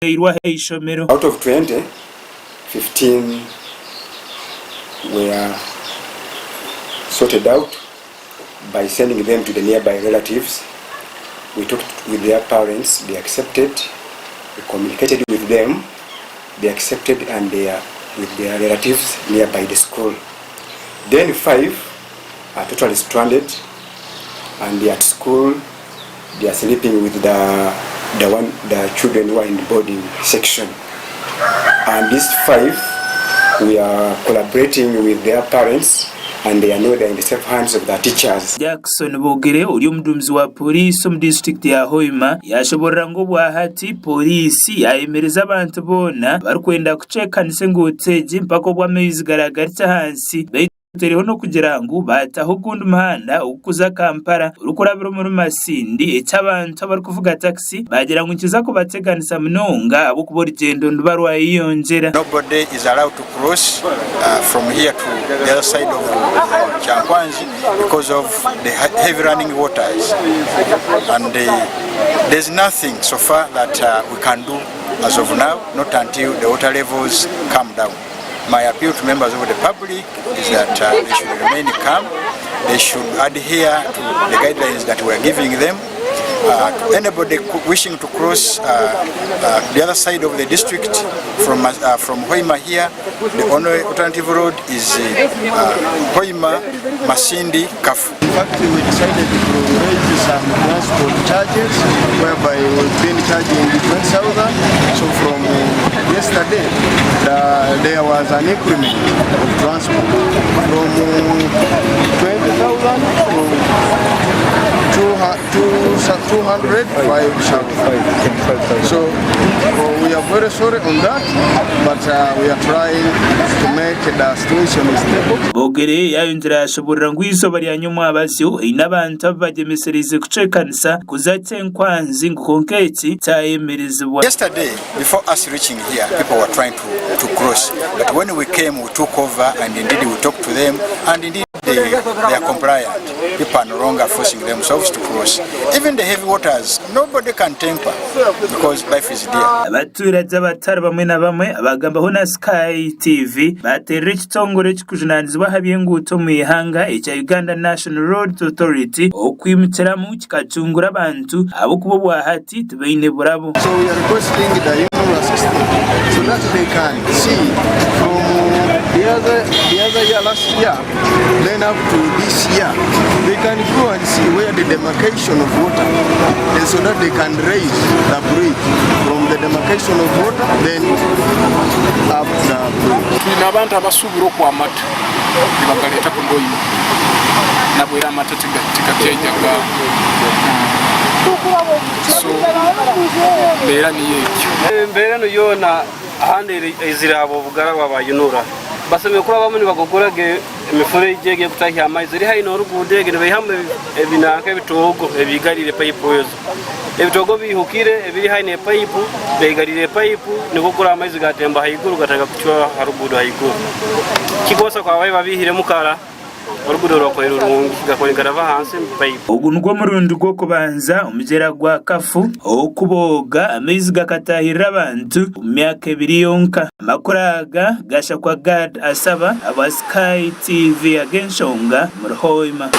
Abateirwe aha ishomero. Out of 20, 15 were sorted out by sending them to the nearby relatives. We talked with their parents, they accepted. We communicated with them, they accepted and they are with their relatives nearby the school. Then 5 are totally stranded and they are at school. They are sleeping with the, the, one, the children who are in the boarding section. And these 5, we are collaborating with their parents and they are know they are in the safe hands of the teachers. Jackson Bogere ori omuduumizi wa Pooriisi omu disiturikiti ya Hoima yashoborora ngu obwahati Pooriisi yayemereza abantu boona abarikwenda kuceekanisa enguuto egi mpaka obu amaizi garagarukye ahansi beitu Otereiho n'okugira ngu baataho ogundi muhanda ogurikuza Kampala orikurabira omuri Masindi eki abantu abarikuvuga takisi baagira ngu nikiza kubateganisa munonga ahabw'okuba orugyendo niruba rwayeyongyera. Nobody is allowed to cross from here to the other side of Kyankwanzi because of the heavy running waters and there's nothing so far that we can do as of now not until the water levels calm down. My appeal to members of the public is that they should remain calm, they should adhere to the guidelines that we are giving them. To anybody wishing to cross the other side of the district from Hoima here, the only alternative road is Hoima, Masindi, Kafu. In fact, we decided to raise some transport charges whereby we've been charging 20,000. So from yesterday, there was an increment of transport from 20,000 to 205,000. So we are very sorry on that, but we are trying to make the situation stable. Bogere yaayongyera yaashoboorora ngu eizooba rya nyomwabazyo haine abantu abu bagyemesereize kucwekanisa kuza Kyenkwanzi ngu kwonka eki kyayemerezibwa. Yesterday before us reaching here people were trying to, to cross but when we came we took over and indeed we talked to them and indeed they, they are compliant. People are no longer forcing themselves to cross. Even the heavy waters nobody can temper because life is dear. Abaturage abatari bamwe na bamwe abagambaho na Sky TV bateerire ekitongore ekirikujunaanizibwa aha by'enguuto omu ihanga ekya Uganda National Roads Authority okwimukiramu kikacungura abantu ahabw'okuba obwahati tibaine burabo. So we are requesting the UNRA system so that they can see from the other, the other year, last year, then up to this year, they can go and see where the demarcation of water, and so that they can raise the bridge from the demarcation of water, then up the bridge. Twine abantu abasuubura okwo amata nibagareeta kuruga Hoima nabwo era amata tigakyaija ga so mbeera niyo etyo. Embeera enu yoona ahandi eizire ahabw'obugaragwa bwa UNRA. Basemeriire kurabamu nibagogora ge emifuregye egi erikutahya amaizi eri haihi n'oruguudo egi nibaihamu ebinanka ebitoogo ebiigariire payipu ezo. Ebitoogo biihukire ebiri haihi n'epayipu beigariire epayipu nikwo kurora amaizi gatemba haiguru gatandika kucwa ha ruguudo haiguru. Kikubaasa kuba babaire babiihiremu kara oruguudo rwakubaire rurungi gakubaire nigaraba ahansi omu payipu. Ogu nigwo murundi gw'okubanza omugyera gwa Kafu okubooga amaizi gakataahirira abantu omu myaka ebiri yonka. Amakuru aga gashakwa Gad Asaba aba Sky TV ag'enshonga omuri Hoima.